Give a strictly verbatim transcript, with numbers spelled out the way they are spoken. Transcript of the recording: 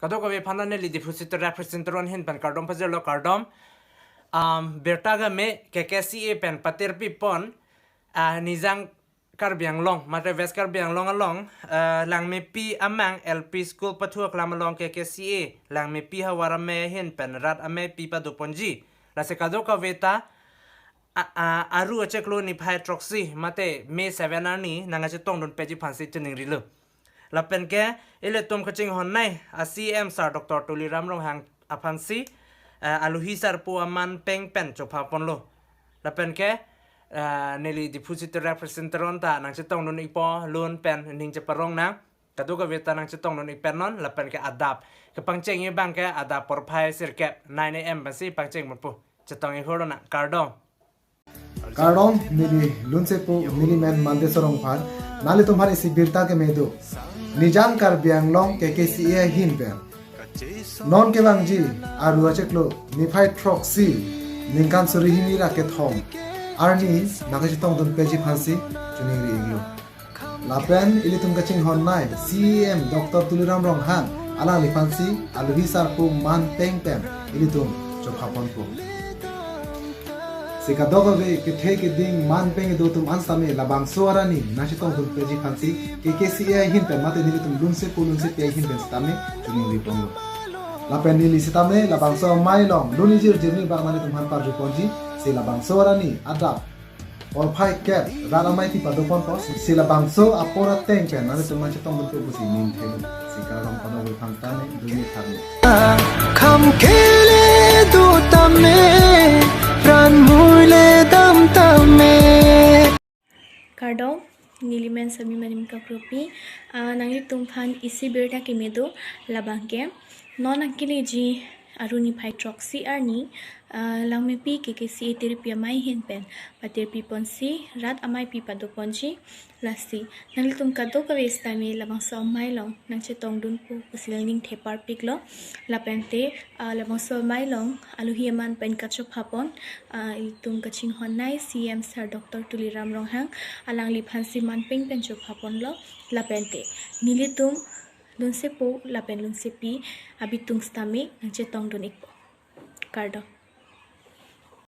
Kadokave aphan ta neli Diphu City Representative ahin pen kardom pajirlo, kardom. Um, birta game K K C A pen patirpi pon, ah, Nijang Karbi Anglong, mate West Karbi Anglong along, ah, Langmepi amang L P School pathu aklam along K K C A Langmepi havar amei ahin pen rat amei pi padoponji. Lasi kadokave ta, a, a, Aru achiklo niphai throksi, mate May seven arni nangkachetongdun peji aphansi chiningrilo. Lapen ke ilitum kachinghon nei a C M sir Doctor Tuliram Ronghang aphansi, eh, alohi sarpo aman peng pen chopha ponlo. Lapen ke, eh, neli Diphu City Representative ta nangchetongdun ikpo, lun pen ning cheparong nang. Kadokave ta nangchetongdun ik pen non, lapen ke adap kepangcheng abang ke adap porphai sirkep nine A M pensi pangcheng ponpo. Chetong ik hor nang, kardom. Kardom, neli lunsepo, neli men Mande Sorong aphan, nanglitum aphan isi birta keme do. Nijang Karbi Anglong K K C A ahin pen non kevangji Aru achiklo niphai throksi, ningkan suri hini ra kethom arni nangkachetongdun peji aphansi chiningri iklo. Lapen ilitum kachinghon nei C M Doctor Tuliram Ronghang alangliphansi alohi sarpo man peng pen ilitum chopha ponpo. Si kadokave kethe keding man peng kedo atum an sitame labangso arni nangchetongdun peji aphansi K K C A ahin pen mate nelitum lunsepo lunsepi ahin pen sitame chiningri ponlo. Lapen neli sitame labangso amei along lun ijir jirni bak nanglitum aphan parju ponji, si labangso arni adap porphai kep rat amei pi padoponpo, si labangso apor ateng pen nanglitum nangchetongdun pepo pusi ning thelo. Si kardom, kardom aphan tame duni tharni. Kham kele do tame, pran mui le dam tame. Kardom, neli men Sami Manim Kapropi, ah, nanglitum aphan isi birta keme do, labang ke non nangkeleji Aru niphai throksi arni, ah, Langmepi K K C A tirpi amei ahin pen patirpi ponsi rat amei pi padoponji. Lasi nanglitum kadokave sitame labangso amei along nangchetongdunpo pusi ning the parpiklo. Lapen te, ah, labangso amei along alohi aman pen kachopha pon, ah, ilitum kachinghon nei C M sir Doctor Tuliram Ronghang alangliphansi man peng pen chopha ponlo. Lapen te nelitum lunsepo lapen lunsepi abitung sitame nangchetongdun ikpo. Kardom.